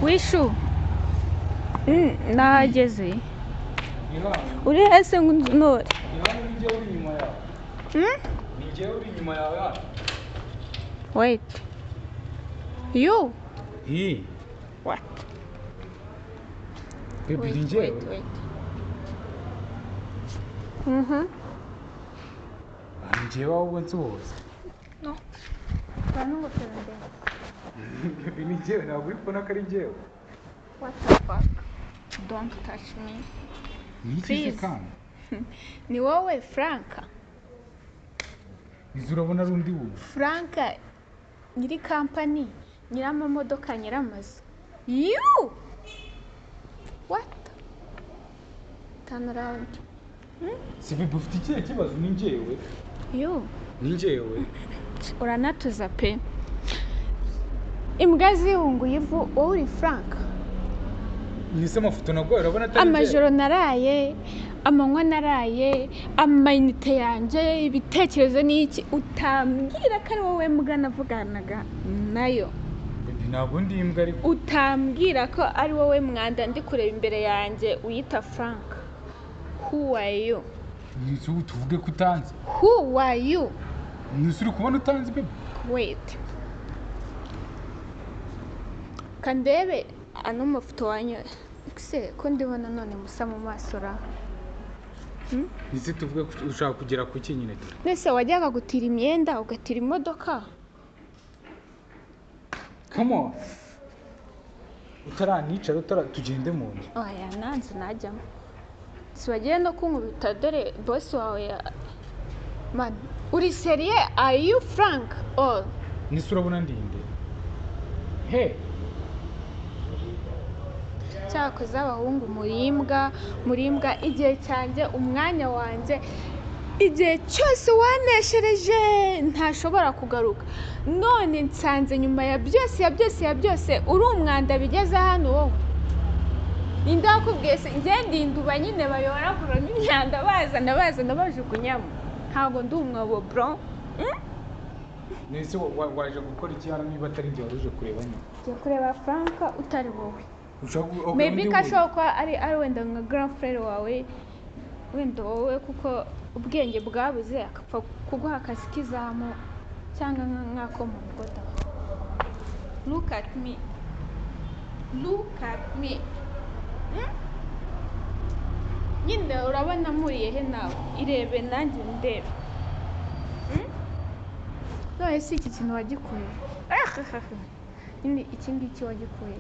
Wishu nahageze. Uri hese ngo unzunore? Wait. You? Hi. What? Baby, Wait, ni njyewe. wait, wait. Mhm. Ni njyewe ahubwo nsuhuza. No. Bana ingofero ndende. Baby, ni njyewe, ntabwo uri kubona ko ari njyewe. What the fuck? Don't touch me. Ni iki se Please. kandi? Ni wowe Franka. Izi urabona ari undi wundi. Franka nyiri kampani, nyiramamodoka, nyiramazu. You! What? Turn around. Si baby, ufite ikihe kibazo? Ni njyewe. You. Ni njyewe. Uranatuza pe. Imbwa zihunguye ivu, wowe uri Franka. Ni se amafoto naguhaye urabona atari njyewe? Amajoro naraye, amanywa naraye, amayinite yanjye, ibitekerezo ni iki, utambwira ko ari wowe mbwa navuganaga nayo. Baby, ntabwo ndi imbwa ariko. Utambwira ko ari wowe mwanda ndi kureba imbere yanjye uyita Frank. Who are you? Ni se ubu tuvuge ko utanzi. Who are you? Ni se uri kubona utanzi baby? Wait. Kandebe ano mafoto wanyu se ko ndibona none musa mu maso ra. Ni se tuvuge ko ushaka kugera ku ki nyine tu? Nese wajyaga gutira imyenda ugatira imodoka? Come on. Utaranicara utara tugende mu nzu. Oya nanze najyamo. Si wagiye no kunkubita dore boss wawe ya Man, uri seriye? Are you Frank or Ni se urabona ndinde? Hey. Cyakoze abahungu murimbwa, murimbwa igihe cyanjye, umwanya wanjye, igihe cyose waneshereje ntashobora kugaruka. None nsanze nyuma ya byose ya byose ya byose uri umwanda bigeze hano wowe. Ninde wakubwiye se njye ndinduba nyine bayoraguramo imyanda bazana bazana bajugunyamo. Ntabwo ndi umwobo bro. Ni se waje gukora iki hano niba atari njye wari uje kureba nyine? Ngiye kureba Frank utari wowe. Ushaka okay, Maybe undi ko ashobora kuba ari wenda nka grand frère wawe, wenda wowe kuko ubwenge bwabuze akapfa kuguha akazi k'izamu cyangwa nk'ako mu rugo da. Look at me. Look at me. Nyine urabona mpuriye he nawe? Irebe nanjye ndebe. None se iki kintu wagikuye? Nyine iki ngiki wagikuye?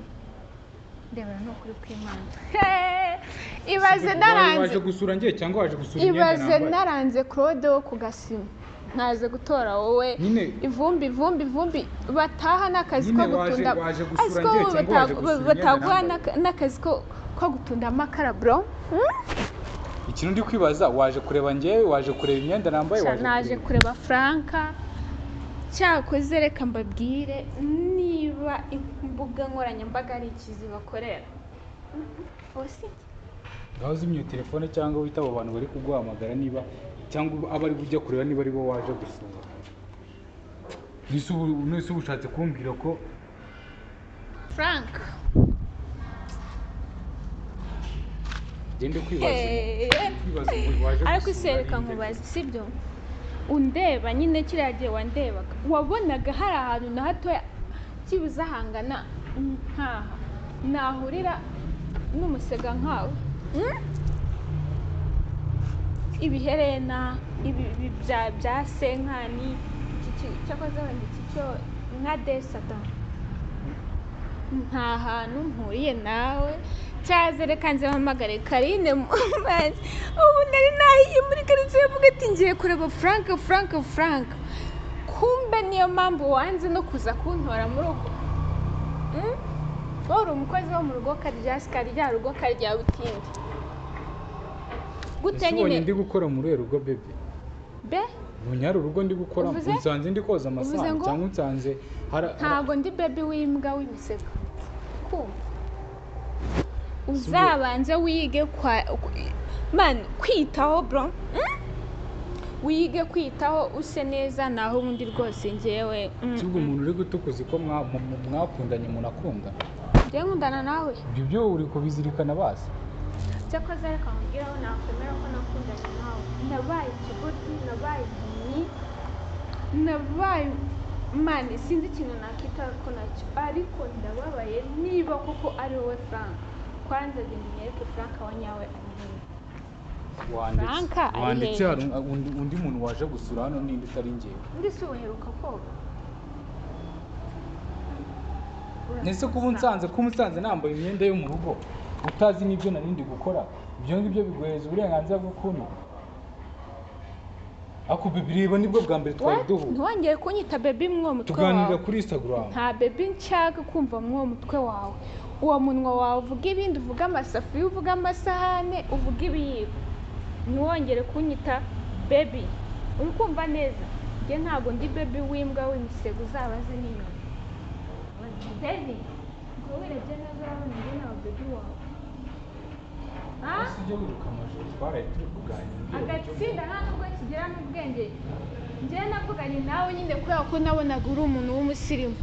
Ndebera ni ukuri kw'Imana. Ibaze Waje naranze. gusura njye cyangwa waje gusura imyenda Ibaze nambaye? naranze Claude wo ku gasima. Nkaze gutora wowe. Nyine Ivumbi ivumbi ivumbi bataha n'akazi ko Nyine waje- gutunda. waje gusura Azi ko njye cyangwa waje gusura imyenda bataguha nambaye? n'akazi ko gutunda amakara bro. Ikintu ndi kwibaza, waje kureba njyewe, waje kureba imyenda nambaye, waje Naje kureba kureba Franka. Cyakoze reka mbabwire niba imbuga nkoranyambaga ari ikizi bakorera. Osi ngaho zimya iyo telefone cyangwa wita abo bantu bari kuguhamagara niba cyangwa aba ari bujya kureba niba ari bo waje gusura. Nise ubu ushatse kumbwira ko Frank. ngende kwibaza kwibaza ngo waje Ariko gusura se reka ninde? nkubaze sibyo? Undeba nyine kiriya gihe wandebaga wabonaga hari ahantu na hatoya byibuze hangana nkaha nahurira n'umusega nkawe. Ibiherena ibi bya senkani iki cyakoze wenda iki cyo nka desata nta hantu mpuriye nawe. Cyaze reka nze mpamagare Karine mu mazi. Ubu nari nahiye muri karitsiye mvuga ati ngiye kureba Frank Frank Frank, kumbe niyo mpamvu wanze no kuza kuntora mu rugo. Wowe uri umukozi wo mu rugo karya karya rugo karya butindi gute Ese ubonye nyine ndi gukora muri uru rugo baby? Be Ubonye hari urugo ndi gukora, Uvuze? unsanze ndi koza Uvuze amasahani ngo? cyangwa unsanze Ntabwo ndi baby w'imbwa w'imisego. Kumva uzabanze wige kwa man kwitaho bro. Wige kwitaho use neza, naho ubundi rwose njyewe Si ubwo umuntu uri gutukuza ko mwakundanye munakundana. Njye nkundana nawe. Ibyo byo uri kubizirikana basi. Cyakoze reka nkubwire aho nakwemera ko nakundanye nawe. Nabaye ikigoryi, nabaye impumyi, nabaye mani, sinzi ikintu nakita ko nacyo, ariko ndababaye niba koko ari wowe Frank. Kwanza genda unyereke Frank wa nyawe ari hehe. Wanditse. Frank ari Wanditse hehe? hari undi muntu waje gusura hano ninde utari njyewe? Undi si uheruka koga? Ese kuba unsanze nambaye imyenda yo mu rugo, utazi n'ibyo nari ndi gukora, ibyo ngibyo biguhereza uburenganzira bwo kuntuka? Ariko baby, reba, nibwo bwa mbere twari What? duhuye. Ntiwongere kunyita baby mw'uwo mutwe Tuganira wawe. kuri Instagram. Nta baby nshaka kumva mw'uwo mutwe wawe. Uwo munwa wawe uvuga ibindi, uvuga amasafuriya, uvuga amasahane, uvuga ibiyiko. Ntiwongere kunyita baby. Uri kumva neza? Njye ntabwo ndi baby w'imbwa w'imisego, uzabaze n'inyoni. Baby, ngo wirebye neza urabona njye ntabwo baby wawe. Ah? Ese ujya wiruka amajoro twaraye turi kuganira umbwira uburyo- Agatsinda nta nubwo kigira n'ubwenge. Njyewe navuganye nawe nyine kubera ko nabonaga uri umuntu w'umusirimu.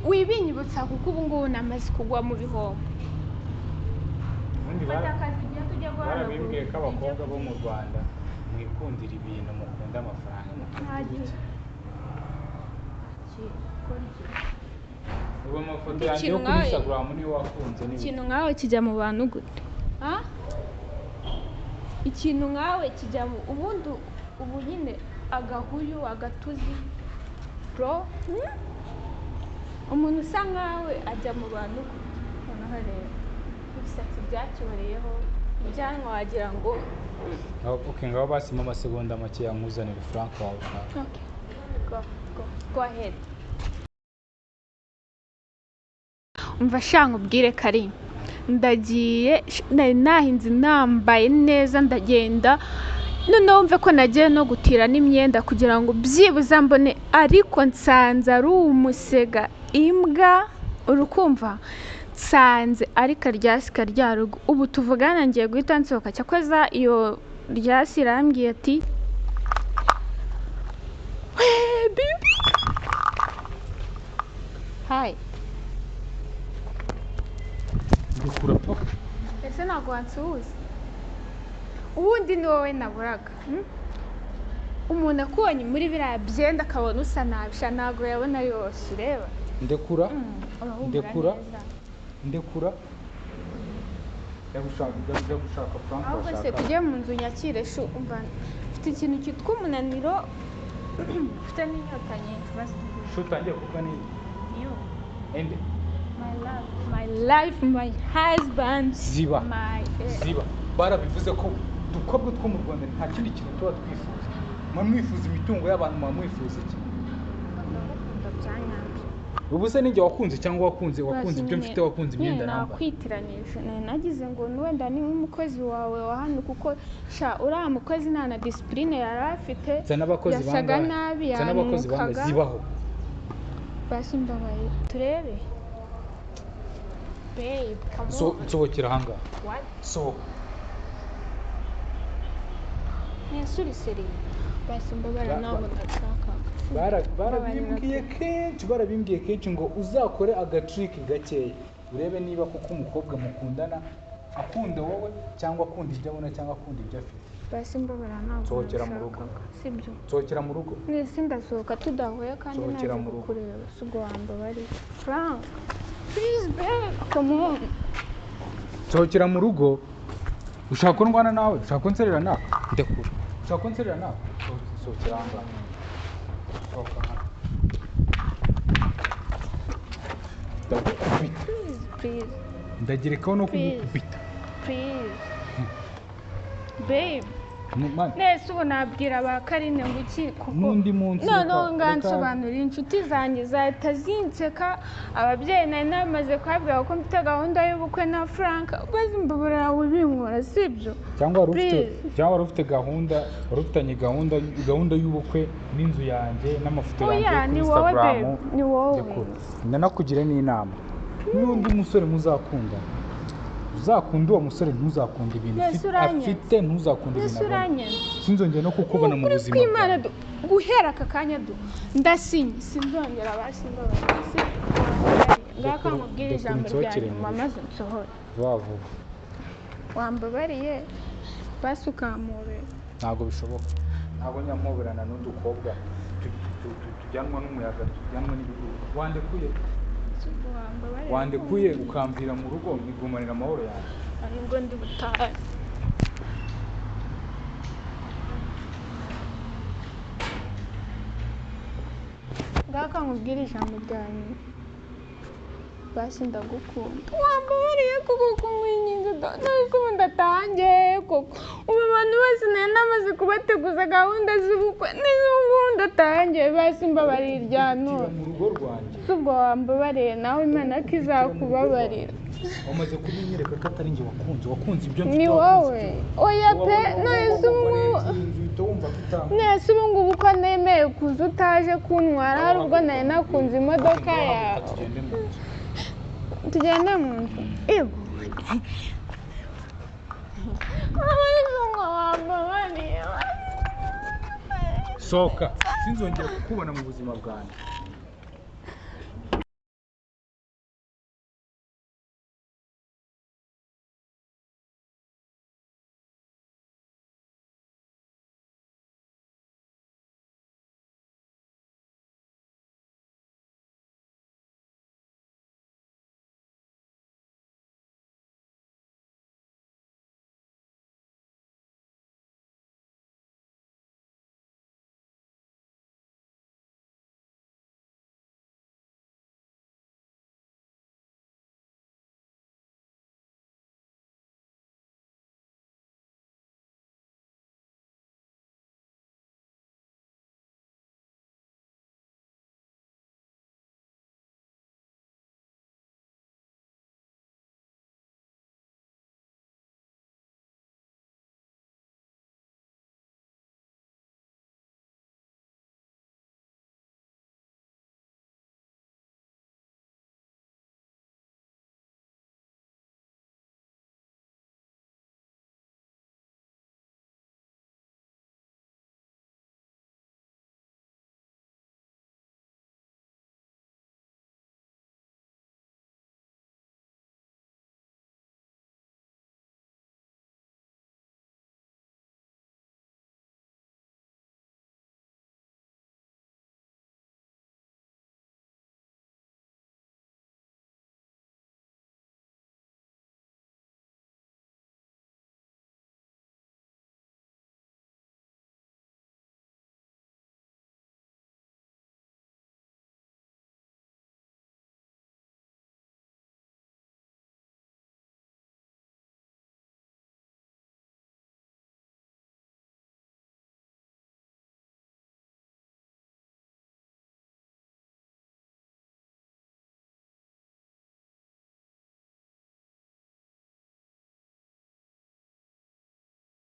Wibinyibutsa kuko ubu ngubu namaze kugwa mu bihombo. Ubundi Fata akazi ugiye tujya guhanagura. Barabimbwiye ko abakobwa bo mu Rwanda mwikundira ibintu, mukunda amafaranga, mukunda Nta gihe. ibiki. Gukora iki? Ubu amafoto Undi yanjye yo ikintu kuri nkawe- Instagram niyo wakunze n'ibiki? Ikintu nkawe kijya mu bantu gute? Ah? Ikintu nkawe kijya mu ubundi ubu nyine agahuyu agatuzi bro, Umuntu usa nkawe ajya mu bantu gute? Noneho rero ibisatsi byacyoreyeho, ibyanwa wagira ngo Ok, ngaho basimo amasegonda make yankuzanira Frank wawe ushaka. Okay, go, go, go ahead. Umva sha nkubwire Karim, ndagiye, nari nahinze nambaye neza, ndagenda noneho mve ko nagiye no gutira n'imyenda kugira ngo byibuze mbone, ariko nsanze ari umusega imbwa, urukumva nsanze ari karyasi karyarugo. Ubu tuvugana ngiye guhita nsohoka. Cyakoza iyo ryasi irambwiye ati "We, baby, hi." Ndikura paka. Ese ntabwo wansuhuza? Ubundi ni wowe naburaga, Umuntu akubonye muri biriya byenda akabona usa nabi sha, ntabwo yabona yose ureba. Ndekura. Urahumura Ndekura. neza. Ndekura. Njya gushaka Frank Ahubwo se washaka. tujye mu nzu nyakire shu. Umva, mfite ikintu cyitwa umunaniro, mfite n'inyota nyinshi, basi. Shu, utangiye kuvuga ni You, ende? My love, my life, my husband, Ziba. my Ziba. Barabivuze ko udukobwa two mu Rwanda nta kindi kintu tuba twifuza. Muba mwifuza imitungo y'abantu, muba mwifuza iki? Ndagukunda bya nyabyo. Ubu se ninjye wakunze cyangwa wakunze ibyo mfite, wakunze imyenda nambaye? Nakwitiranyije, nari nagize ngo wenda ni nk'umukozi wawe wa hano, kuko sha uriya mukozi nta na discipline yari afite. Zana abakozi Yasaga bangahe? nabi, Zana abakozi bangahe? yanukaga. Zibaho. Basi mbabaye, turebe babe, come So on. Nsohokera ahangaha. What? Sohoka. Ntiyasura iseri, basi mbabara. Ntabwo ndashaka. Barabimbwiye kenshi ngo uzakore agatriki gakeya urebe niba koko umukobwa mukundana akunda wowe cyangwa akunda ibyo abona cyangwa akunda ibyo afite. Basi mbabara, ntabwo Sohokera mu rugo. nabishakaga, sibyo? Nsohokera mu rugo. Mwese ndasohoka tudahuye kandi Sohokera naje mu rugo. kukureba, si ubwo wambabariye? Frank, please, babe, come on. Nsohokera mu rugo. Ushaka ko ndwana nawe? Ushaka ko nserera nawe? Ndekura. Ushaka ko nserera nawe? Sohokera aha ngaha. Sohoka hano, ndagukubita. Please, please. Ndagerekaho no Please. kugukubita. Please, babe. Man, Nese ubu nabwira ba Karine ngo iki kuko n'undi munsi noneho reka- ngansobanurira inshuti zanjye zahita zinseka. Ababyeyi nari namaze kubabwira ko mfite gahunda y'ubukwe na Frank. Maze mbabara, wibinkora, sibyo? Cyangwa wari ufite Please. Cyangwa wari ufite gahunda, wari ufitanye gahunda y'ubukwe n'inzu yanjye n'amafoto yanjye Oya, yo kuri ni wowe Instagram. babe, ni wowe. Ndekura. Nanakugira n'inama, n'undi musore muzakundana, uzakunda uwo musore, ntuzakunda ibintu Mbese uranyanze? afite, ntuzakunda Mbese ibintu abona. uranyanze? Sinzongera no kukubona mu Ukuri buzima kw'Imana bwawe. guhera aka kanya du ndasinye, sinzongera. Basi mbabarira, si Ngaka nkubwire ijambo rya nyuma maze nsohore. Vuba vuba. Wambabariye basi ukampobera. Ntabwo bishoboka, ntabwo nyampoberana n'udukobwa tujyanwa n'umuyaga, tujyanwa n'ibiguruka. Wandekuye, Wambabariye. wandekuye ukamvira mu rugo nkigumanira amahoro yanjye. Nubwo ndi butahe. Ngaka nkubwire ijambo rya nyuma, basi ndagukunda. Wambabariye kuko kumwinginze none ubu ndatangiye koko. Ubu abantu bose nari namaze kubateguza gahunda z'ubukwe, neza ubu ndatangiye, basi mbabariye irya none. Mu rugo rwanjye. Si ubwo wambabariye nawe Imana ko izakubabarira. Wamaze kubinyereka ko atari njye wakunze, wakunze ibyo mfite. Ni wowe, oya pe. None se ubu nese ubu ngubu ko nemeye kuza utaje kuntwara, hari ubwo nari nakunze imodoka yawe. Tugende mu nzu. Tugende mu nzu. Yego. Wambabariye. Sohoka, sinzongera kukubona mu buzima bwanjye.